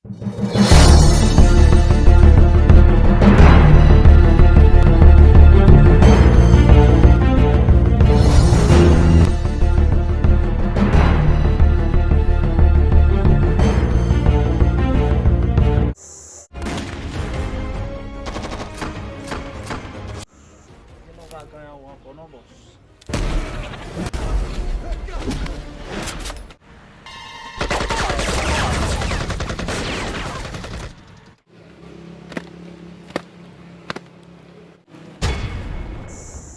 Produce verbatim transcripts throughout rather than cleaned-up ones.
Gen nou pa ganyan ou ankò non, bòs.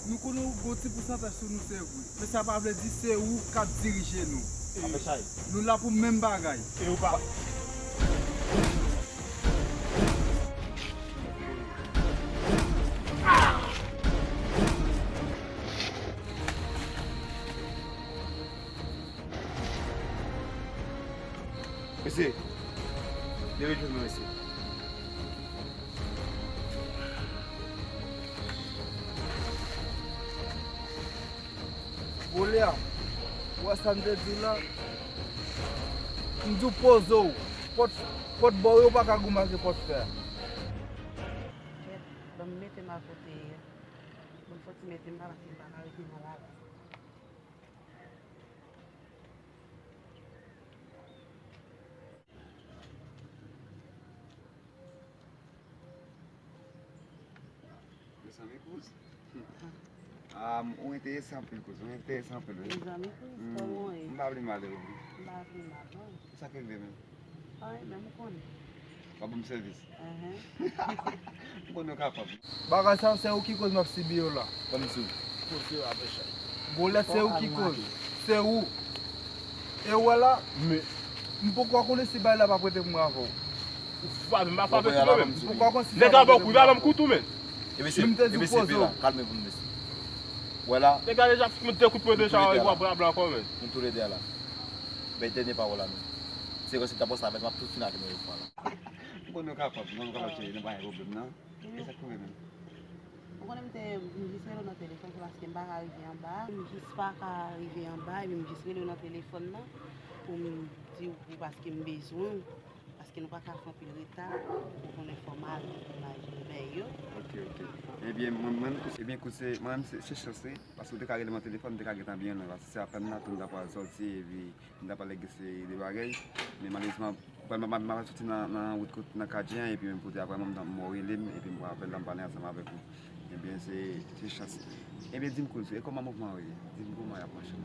Nou konnen w gon ti pousantaj sou nou, se vre. Men sa pa vle di se ou k ap dirije nou. Apre chay. Nou la pou menm bagay. E ou pa. Mesye, leve jwenn mwen, mesye. Gwolyat, ou wè sa m te di w la? M di w poze w. Pòt, pòt bò yo pa ka goumen ak pòt fè a. Kèt, ban m mete m akote. Ban m fò ti mete m la paske m pa ka rete nan lari. Mezanmi, kouz. Ah, ou enterese anpil, kouz. Ou enterese anpil, wi. Mezanmi, kouz, kòman w ye? M pa vle mal, wi. M pa vle mal, non. Sa k rive menm? Anyen, menm ou konnen. W ap ban m sèvis? Enhen. M konnen w kapab. Bagay sa yo, se ou ki koz m ap sibi yo la. Ban m di w. Koze w ap chay. Gwolyat, se ou ki koz. Se ou. E w wè la, men, m poko konnen si bagay la p ap rete pou mwen avè w. Ou frape, m pa frape tou, men. M poko konnen si sa p ap rete pou mwen avè w. Nèg la ba w kou, li pa ban m kou tou, men. E mesye, e mesye, poze w. Kalme pou m, mesye. Wè la. Nèg la deja fout mwen de kout pwen deja, w ap blabla ankò, men. Nou toulède a la. Bay dènye pawòl la, non. Se kòmsi m t ap pase avè l, m ap tou fin avè l yon fwa la. M konnen w kapab, m konnen w kapab cheri, nou pa gen pwoblèm, non. E sa k rive menm? Ou konnen m te, m jis rele w nan telefòn, se paske m pa ka rive anba. M jis pa ka rive anba, epi m jis rele w nan telefòn nan pou m di w, pou, paske m bezwen w, paske nou pa ka fè anpil reta, ou konnen fò m ale pou m al jwenn bèy yo. Ok, ok. Ebyen, mwen, mwen, ebyen, kout se, mwen menm, se, se chans, wi, paske w te ka rele m nan telefòn, m te ka gentan byen lwen, paske se apèn la tou m ta pral sòti, epi m ta pral regle seri de bagay, men malerezman, m pa, m pa, m pa soti nan, nan wout kot, nan katye an, epi menm kote a, vrèman, m, m rele m, epi m pran apèl la, m pale ansanm avèk ou. Ebyen, se, se chans. Ebyen, di m, kouz, e kòman mouvman yo ye? Di m kòman y ap mache.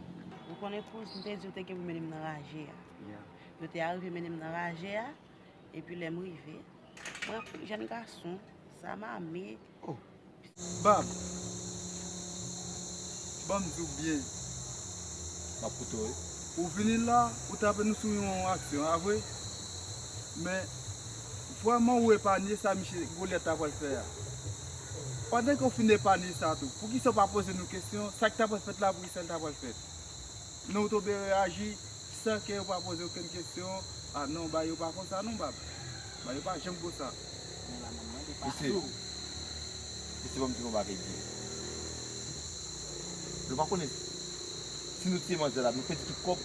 Ou konnen, kouz, m te di w te gen pou mennen m nan raje a. Ya. Yo te arive mennen m nan raje a, epi lè m rive, mwen, jèn gason, zam ame, Oh. Bab, ban m di w byen. M ap koute w, wi. Ou vini la, ou trape nou sou yon aksyon, a vre? Men, vrèman ou epanye sa misye Golyat ta pral fè a. Pandan ke w fin epanye sa tou, poukisa w pa poze nou kesyon, sa k ta pral fèt la, poukisa l ta pral fèt? Non, ou tonbe reyaji san ke yo pa poze okenn kesyon. Ah non, bagay yo pa konsa non, bab. Bagay yo pa janm konsa. Men la, m ap mande padon. Mesye, mesye, ban m di nou yon bagay byen. Nou pa konnen si nou tiye manzè la, nou pèdi tout kòb.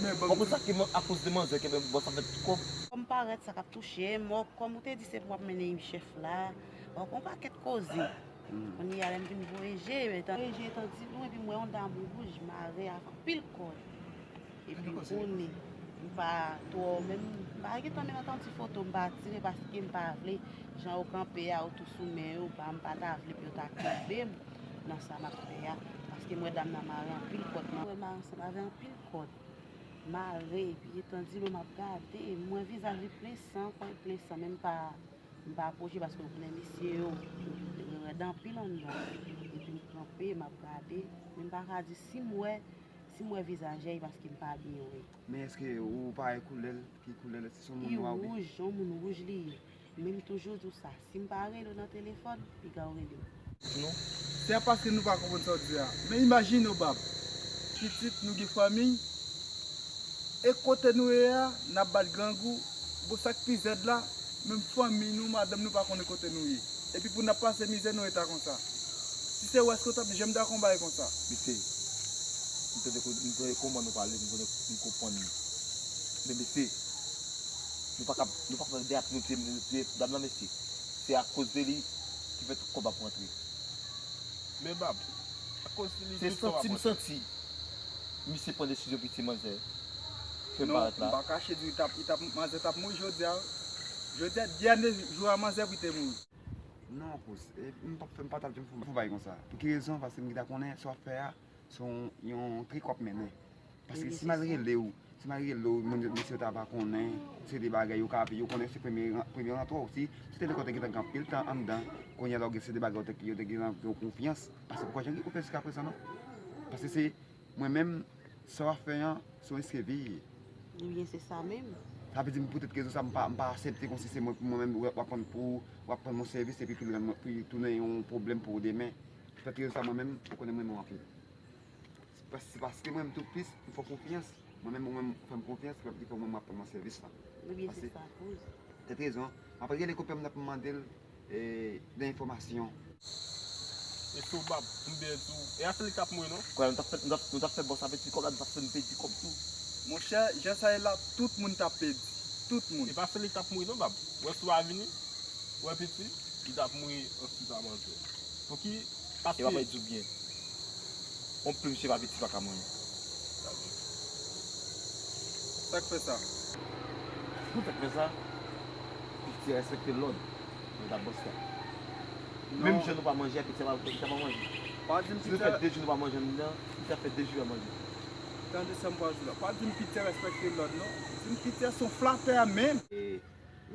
Men ban m... Ou konn sa ke akoz de manzè ke bòs la fè tout kòb? Kòm parèt sa k ap touche m, kòm ou te di se pou w ap mennen chèf la, ou konn pakèt koze. Kounye a, lè m vin voye je, etan voye je etan di nou, epi m wè yon dam wouj mare ak anpil kòd. Epi kounye, m pa twò menm, m pa gentan menm antan ti foto m pa tire, paske m pa vle, jan yo kanpe a, yo tou sou men yo, m pa, m pa ta vle pou yo ta kenbe m nan sa m ap fè a, paske m wè dam nan mare anpil kòd, m wè mare ansanm avè anpil kòd mare, epi etan di nou m ap gade, m wè vizaj li plen san, kò l plen san, men m pa M pa pwoche paske w konnen mesye yo, yo rèd anpil anndan. Epi m kanpe, m ap gade, men m pa ka di si m wè, si m wè vizaj li paske m pa byen wè. Men èske ou pa wè koulè l, ki koulè l, èske se yon moun nwa oubyen? Li wouj, yon moun wouj li ye. Men m toujou di w sa, si m pa rele w nan telefòn, piga w rele m. Non. Se paske nou pa konprann sa w di a. Men imajine w, bab. Pitit, nou gen fanmiy. E kote nou ye a, n ap bat grangou. Bon, sa k pi zèd la, menm fanmi nou, madanm nou pa konnen kote nou ye. Epi pou n ap pase mizè, nou reta konsa. Si se ou, èske w t ap janm dakò yon bagay konsa? Mesye, m tande ko-, m tande kòman nou pale, m tande, m konprann. Men mesye, Nou pa ka, nou pa ka de ap nou te, nou te dam nan, mesye. Se akoz de li ki fè tout kòb ap rantre. Men Bab, akoz li Se santi m santi. Misye pran desizyon pou ti manzè. Fè m Non, parèt m la. Pa kache di li t ap, li t ap, manzè t ap mouri jodi a. Jodi a, dènye jou a manzè pou li te mouri. Non, kous, e, m p ap fè, m pa t ap janm fè yon bagay konsa. Pou ki rezon? Paske m gentan konnen sa w ap fè a, se yon, yon trik w ap mennen. Paske si m al rele w, si m al rele w, moun, mesye yo ta va konnen, se de bagay yo ka, yo konnen se premye, premye rantre w. Si, si te lekòl te gentan gen anpil tan anndan, kounye a la w gen se de bagay yo te, yo te gen nan yo konfyans. Paske poukò jan gen konfyans jiska prezan non? Paske se mwen menm, sa w ap fè an, se yon eskevi. Ebyen, se sa menm. Sa vle di m poutèt rezon sa, m pa, m pa aksepte kòmsi se mwen, mwen menm, w ap pran pou, w ap pran yon sèvis epi pou, pou tounen yon pwoblèm pou ou demen. Poutèt rezon sa, mwen menm, ou konnen mwen renmen w anpil. Se pas- se paske mwen menm tou plis, m fè w konfyans. Mwen menm, ou menm, ou fè m konfyans, ki fè mwen menm m ap pran yon sèvis la. Ebyen, se sa, kouz. Poutèt rezon, m ap rele konpè m nan pou m mande l e, de enfòmasyon. E sou Bab, m byen di w. E a se li k ap mouri non? Kwè nou t ap fè, nou t ap, nou t ap fè bòs la pèdi kòb la, nou t ap fè nou pèdi kòb tou. Monchè, jan sa ye la, tout moun t ap pèdi. Tout moun. E pa se li k t ap mouri non, Bab. Ou wè si w pa vini, ou wè piti, li t ap mouri ansuit a manzè. Pouki? E pa bay di w byen. On plim se pa piti pa ka manyen. Sa k fè sa? Pou sa k fè sa, piti a respekte lòd. Lòd a bòs la. Menm jan nou pa manje a, piti a pa, piti a pa manje. Pa di m Si nou piti fè a, de jou nou pa manje anndan, piti a fè de jou a manje. Tande sa m pral di w la. Pa di m piti a respekte lòd non. Di m piti a se yon flatè menm. E,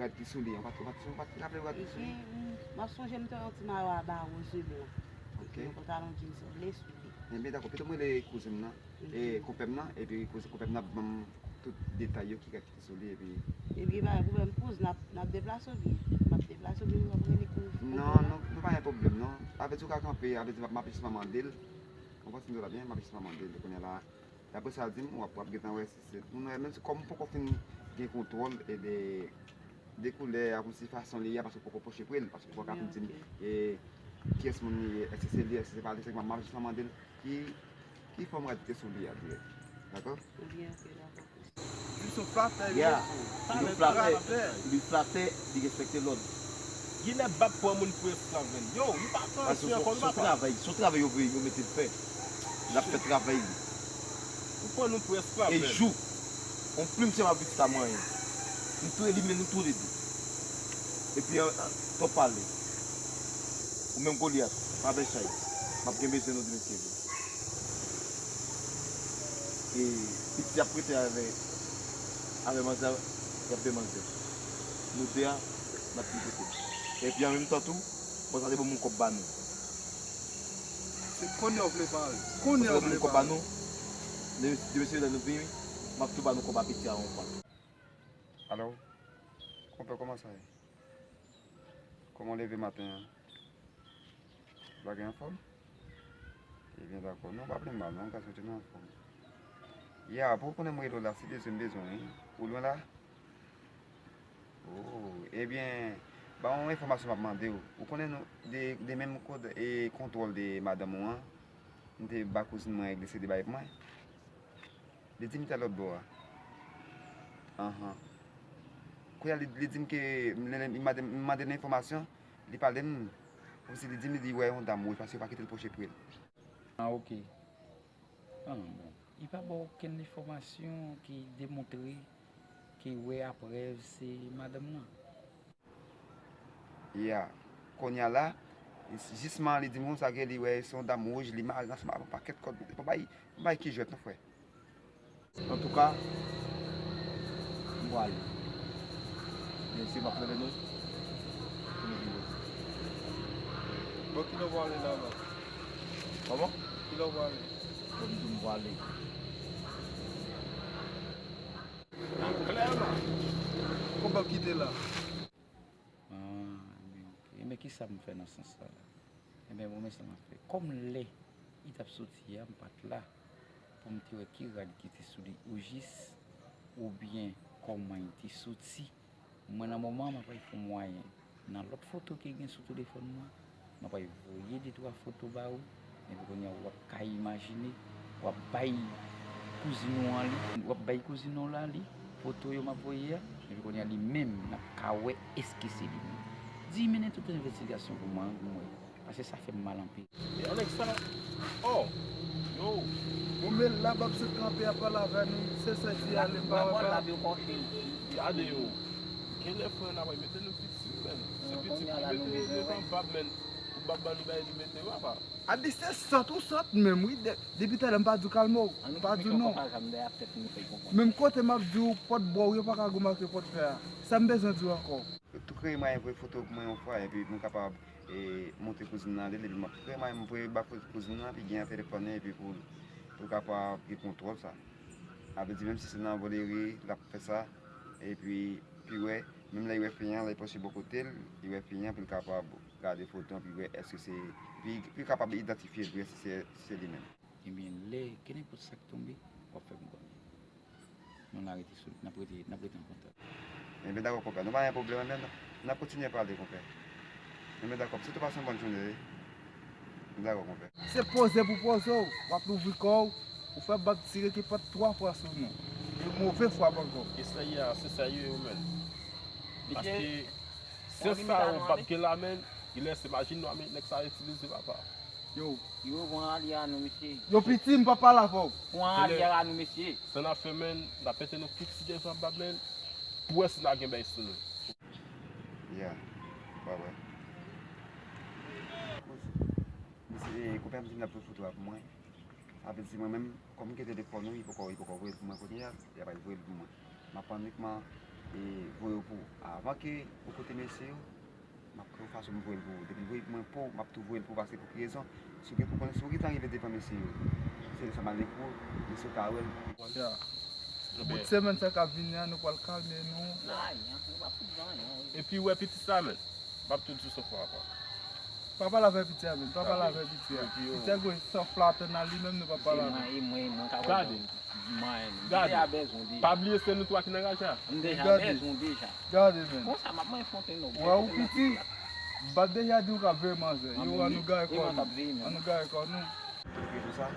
rad ki sou li, an, ou pa, ou pa, ou pa t raple rad ki sou li? Ebyen, m ap sonje m te wè yon ti mayo a ba Rosemond. Ok. Yon pantalon jeans ble sou li. Ebyen, dakò, pito m rele kouzen m nan, e, konpè m nan, epi kouzen, konpè m nan ap ban m tout detay yo ki rad ki sou li, epi Ebyen, pa gen pwoblèm, kouz, n ap, n ap deplase w byen. M ap deplase w byen, m ap rele kouz. Non, non, nou pa gen pwoblèm, non. Avèti ou ka kanpe, avèti m ap, m ap jis mande l. Ou konprann sa m di w la byen, m ap jis mande l. Kounye a la, daprè sa l di m, w ap, w ap gentan wè si se moun nan, menm si kòm m poko fin gen kontwòl e de, de koulè a, kòmsi fason li ye a, paske w poko pwoche pre l, paske w poko ka fin di m, e, kiyès moun li ye, èske se li, èske se pa li, se m ap, m ap jis mande l ki, ki fòm rad ki te sou li a dirèk. Dakò? Ebyen, ok, dakò. Di sou flatè yo. Yeah. Li flatè, li flatè, li respekte lòd. Genlè Bab pran moun pou esklav menm. Yo, li pa Paske tansi ankò, se li se pa travay, se travay yo voye, yo mete l fè. L ap fè travay li. Ou pran nou pou esklav E menm. Jou, on plim se pa piti ta manyen. M tou elimine nou tou le de. Epi, an, an, twòp pale. Ou menm Golyat, pa bèchay. M ap gen bezwen nou de mesye. E piti ap rete avè, avè manzè, y ap de manzè. Nou de a, n ap vin kote. Epi an menm tan tou, manzè te ban moun kòb ba nou. Se kounye a w vle pale. Kounye a w Moun vle kòb ba pale. nou, de, de mesye lè nou vini, m ap tou ba nou kòb a piti a yon fwa. Alo, konpè, kòman sa ye? Kòman w leve maten an? Bagay anfòm? Ebyen, dakò. Non, pa plenn mal, non, gason, ou te nan anfòm. Ya, pou w konnen m rele w la, se bezwen m bezwen w, wi. Ou lwen la? Oh, ebyen, ba yon enfòmasyon m ap mande w. Ou konnen nou, de, de menm kod, e, kontwòl de madanm ou an, m te ba kouzin mwen regle se de bagay pou mwen. Li di m li t al lòt bò a. Anhan. Kounye a, li, li di m ke, lè, lè, m mande, m mande l enfòmasyon, li pa lè m, kòmsi li di m li wè yon dam wouj, paske yo pa kite l pwoche pre l. Ah, ok. Ah, bon. Li pa ba w okenn enfòmasyon ki demontre ke wè a prèv se madanm nan? Ya. Kounye a la, jisman li di m konsa ke li wè se yon dam wouj, li mare ansanm avèk yon pakèt kòd. Bon, bay, bay ki jwèt non, frè. Antouka, m pwale. Men si m ap rele nou, nou vini. Bon, kilè w pwale la, la? Kòman? Kilè w pwale? Bon, m di w m pwale. Klèman. Konbap kite la. Ah, ebyen, ok. Ebyen, ki sa m fè nan sans sa la? Ebyen, bon, men sa m ap fè. Kòm lè li t ap soti a, m pa t la pou m te wè ki rad ki te sou li ojis, oubyen kòman li te soti. Mwen, nan moman an, m ap fè yon mwayen. Nan lòt foto ki gen sou telefòn mwen, m ap voye de twa foto ba ou, epi kounye a w ap ka imajine, w ap bay kouzin ou an li, w ap bay kouzin ou la li, foto yo m ap voye a, Epi kounye a li menm, n ap ka wè èske se li menm. Di mennen tout envestigasyon pou mwen, pou mwen. Paske sa fè m mal anpil. E Alexa, oh, yo. Bon, men la, Bab sot kanpe ap pale avè nou. Se sa di ale, m pa wè pa. Gade yo. Genlè frè n ap mete nou pitit, men. Se pitit li mete devan Bab, men. Pou Bab ban nou bagay li mete, papa. A di se sant ou sant menm, wi. De-, depi talè m pa di w kalme w, m pa di w non. Menm kote m ap di w pòt bò w, yo pa ka remake pòt fè a. Sa m bezwen di w ankò? Tou kreye mwayen voye foto pou mwen yon fwa, epi pou m kapab, e, montre kouzin nan ale l, epi m ap kreye mwayen m voye ba kou-, kouzin nan, epi gen an telefòn li, epi pou, pou l kapab gen kontwòl sa. A vle di, menm si se nan voleri, l ap fè sa, epi, pi wè, menm lè l wè fi an, lè l pwoche bò kote l, l wè fi an, pou l kapab gade foto an, pou l wè èske se, pou l, pou l kapab idantifye l, pou l wè si se, si se li menm. Ebyen, lè, kenenpòt sa k tonbe, w ap fè m konnen. Nou la rete sou, n ap rete, n ap rete an kontak. Ebyen, dakò, konpè. Nou pa gen pwoblèm, men n ap kontinye pale, konpè. Ebyen, dakò. Sitou pase yon bòn jounen, wi. Dakò, konpè. Se poze pou poze w. W ap louvri kò w. Ou fè Bab tire ki pòt twa fwa sou nou. E move fwa ankò. E sa ye a, se sa ye yo, men. Paske, se sa yo, Bab gen la, men. Genlè se majin nwa, men nèg sa itilize, papa. Yo. Yo, pran alye a nou, mesye. Yo, piti, m pa pale avè w. Pran alye a nou, mesye. Sa n ap fè, men, n ap mete nou pitit devan Bab, men, pou wè si n a gen bagay sou nou. Ya, pa vre. Misye, konpè a di m l ap voye foto a pou mwen. Sa vle di mwen menm, kòm m gen telefòn ou, li poko, li poko voye l pou mwen kounye a, li ap al voye l pou mwen. M ap anikman, e, voye w pou ou. Avan ke ou koute mesye yo, m ap kreye yon fason m voye l pou ou. Depi l voye pou mwen pou ou, m ap tou voye l pou ou, paske pou ki rezon? Si w gen pou konnen, si w gentan rive devan mesye yo, se sa m ale pou ou, mesye yo ka wè l. Ya. Bout semèn sa k ap vini an, nou pral kalme nou. Ay, nou pa fout anyen, wi. Epi w wè pitit sa, men. M ap tou di w san fwa ankò. Pa pale avè piti a, men. Pa pale avè piti a. Piti a gen san flatè nan li menm, nou pa pale avè l. Gade. Gade. Pa bliye se nou twa ki nan raje a. M deja bezwen w deja. Gade, men. Konsa, m ap manje fontenn ou. Wè ou piti. M pa t deja di w k ap veye manzè. Yo, ann nou gaye kò nou. Ann nou gaye kò nou. Epi pou sa,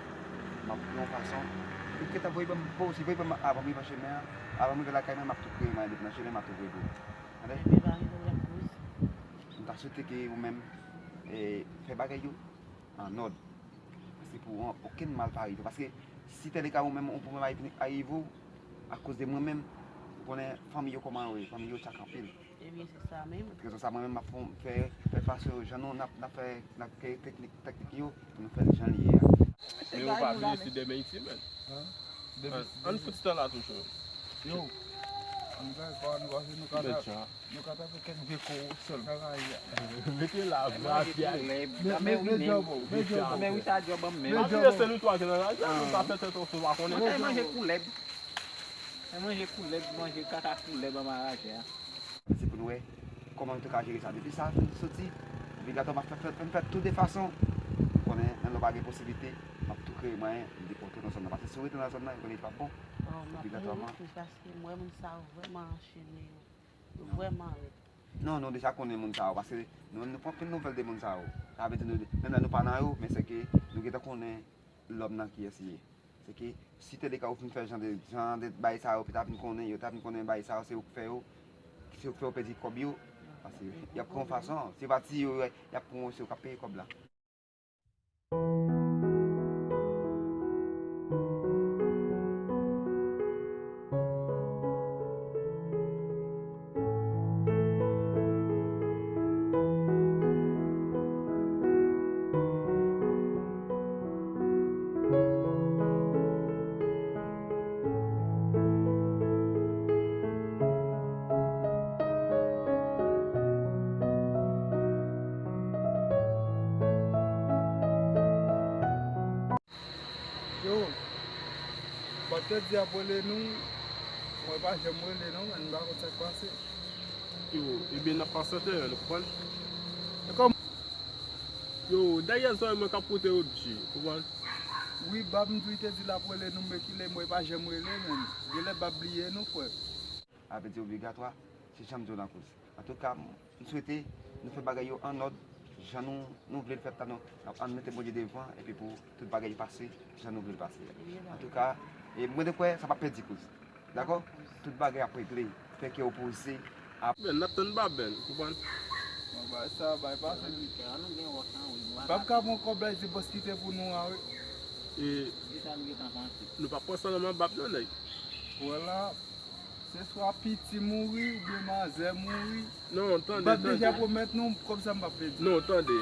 m ap pran yon fason. Ou gentan voye ban m, bon, si voye ban m avan m rive nan chemen an, avan m rive lakay mwen, m ap tou kreye mwen depi nan chemen, m ap tou voye pou ou. Tande? Ebyen, pa gen pwoblèm, Kouz. M ta swete ke ou menm, e, fè bagay yo an òd. Paske pou an, okenn mal pa rive. Paske si tèleka ou menm, yon pwoblèm a rive ou, akoz de mwen menm, ou konnen fanmi yo kòman yo ye, fanmi yo tchak anpil. Ebyen, se sa menm. Rezon sa, mwen menm, m ap fè, fè, fè fason jan nou, n ap, n ap fè, n ap kreye teknik, teknik yo, pou nou fè l jan l ye a. Men ou pa bliye se demen iti, men. Ann fout tan la toujou. Yo, ann fè kò, ann fè nou ka ta, nou ka ta fè kèk vye kou sèl nan rayi a. Mete la, mafya. Men, men, men djòb ou, men djòb ou. Men wi, sa djòb an men. Pa bliye se nou twa ki nan rayi a, nou pa fè tèt ansanm, pa konnen. Mwen manje koulèb. Mwen manje koulèb, manje kaka koulèb an maraje a. Se pou nou wè kòman nou te ka jere sa. Depi sa fin soti, obligatwaman, m ap fè, fè, fè, fè tout de fason. Ou konnen, menm lè w pa gen posiblite, m ap tou kreye mwayen, m depòte w nan zòn nan. Paske si w rete nan zòn nan, yo konnen li p ap bon. Obligatwaman. Paske m wè moun sa yo vrèman anchene yo. Yo vrèman rèd. Non, nou deja konnen moun sa yo, paske nou menm nou pran anpil nouvèl de moun sa yo. Sa vle di nou, menm lè nou pa nan yo, men se ke nou gentan konnen lòm nan kiyès li ye. Se ke si tèleka ou fin fè jan de, jan de bagay sa yo, yo ta vin konnen, yo ta vin konnen bagay sa yo, se ou k fè yo, se ou k fè yo pèdi kòb yo. Paske y ap pran yon fason, se pa ti yo, y ap pran yo, se ou k ap peye kòb la. Yo, Bab te di ap rele nou, mwen pa janm rele non, mwen m pa konn sa k pase. Yo, ebyen n ap pase atè, nou konprann? E kòm Yo, dèyè zòrèy mwen k ap koute yo bdje, konprann? Wi, Bab m di w li te di l ap rele nou, men kilè mwen pa janm rele menm. Genlè Bab bliye nou, frè. Sa vle di obligatwa, se jan m di w lan koz. Antouka, m swete nou fè bagay yo an òd, jan nou, nou vle l fèt la, nou, ann mete Bondye devan, epi pou tout bagay pase, jan nou vle l pase a. Antouka, e mwen de kwè, sa p ap pèdi koz. Dakò? Tout bagay ap regle. Fè kè w poze. Men, n ap tann Bab, men, ou konprann? Bon, bay sa, bay pase. Bab ka pran kòb la, li di bòs kite pou nou a, wi. E nou pa pran sa nan men Bab, non, nèg. Wè la, se swa Piti mouri, oubyen manzè mouri. Non, tande, Bab deja pwomèt nou, kòb sa m p ap pèdi. Non, tande.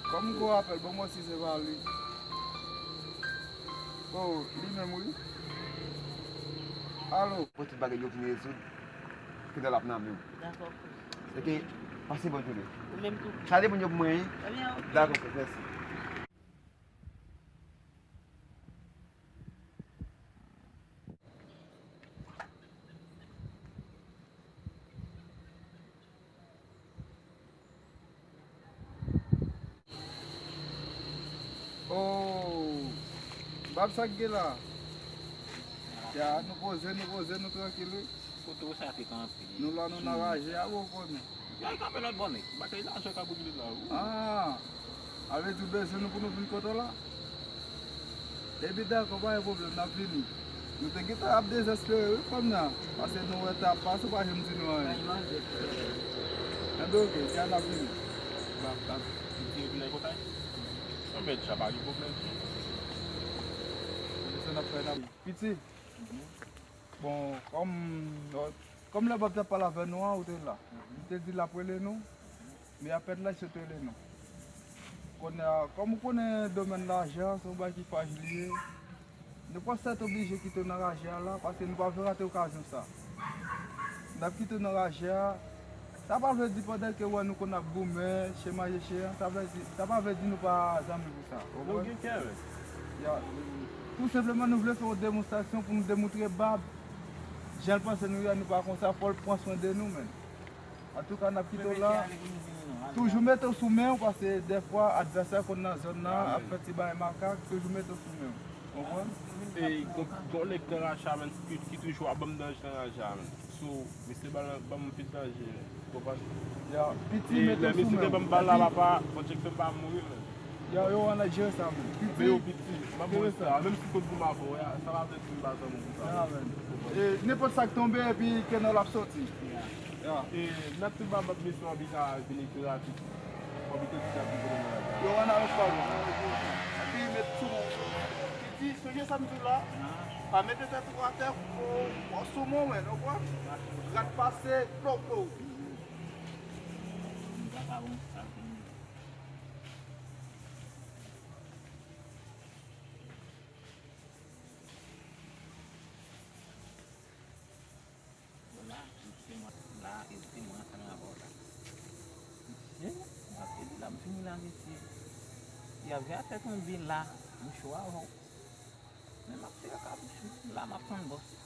Kòm m gwo apèl, bon, mwen si se pa li. Oh, li menm, wi. Alo. Pou tout bagay yo vin rezoud, fidèl ap nan men w. Dakò, frè. Sèke, pase bòn jounen. Ou menm tou. Salye moun yo pou mwen, wi. Ebyen, ok. Dakò, frè, mèsi. Oh, Bab, sa k gen la? Ya, nou poze, nou poze, nou trankil, wi. Kote w sa te kanpe? Nou la, nou nan raje a, ou konnen. Ya, kanpe lòt bò, nèg. Batay lajan ka boukile la, wi. Ah, a vle di w bezwen nou pou nou vin kote w la? Epi dakò, pa gen pwoblèm, n ap vini. Nou te gentan ap dezespere, wi, frè m nan. Paske nou wè tan ap pase, ou pa janm di nou anyen. Enben, oke, dja n ap vini. Bab, Bab, Piti, epi nèg kotay? Anben, dja pa gen pwoblèm. Kote sa n ap fè, n ap Piti. Bon, kòm, kòm lè Bab t ap pale avè nou an, ou te la. Li te di l ap rele nou. Men apèl la, se te rele nou. Kounye a, kòm ou konnen domèn lajan, se yon bagay ki frajil li ye. Nou pral sèt oblije kite w nan raje a la, paske nou pa vle rate okazyon sa. N ap kite w nan raje a. Sa pa vle di pandan ke wè nou konn ap goumen, chen manje chen an, sa vle di, sa pa vle di nou pa zanmi pou sa. Ou konprann? Nou gen kè, men. Ya. Tou senpleman, nou vle fè yon demonstrasyon pou nou demontre Bab, jan l panse nou ye a, nou pa konsa, fò l pran swen de nou, men. Antouka, n ap kite w la. Toujou mete w sou men w, paske dèfwa advèsè konn nan zòn nan ap fè ti bagay makak, toujou mete w sou men w. Konprann? E gon, gon nèg nan raje a, menm, ki, ki toujou ap ban m danje nan raje a, menm. So, misye ban, ban m anpil danje, konprann? Ya, Piti, mete w sou men w. E lè misye te ban m bal la, papa, Bondye k fè m pa mouri, menm. Yo, yo, ann jere sa, men. Piti, yo, Piti, m ap mouri sa. Menm si kot pou m avè w, ya, sa pa vle di m pa zanmi w pou sa. Ya, men. E nenpòt sa k tonbe, epi kè nou l ap soti. Ya. E n ap tout ba Bab misyon an, epi sa vin epi rapid. Epi te di sa pou konnen la. Yo, ann al ansanm. Epi met sou men w. Piti, sonje sa m di w la. Pa mete tèt ou atè, fò w sou men w, men, ou konprann? Rad pase, plow, plow. La, se mwen, la, e se mwen ansanm avè w la. Mesye, m ap di la, m fini la, mesye. Y ap vin a tèt yon bi la, m cho avè w. Men m ap tire kabich, la, m ap tann bòs.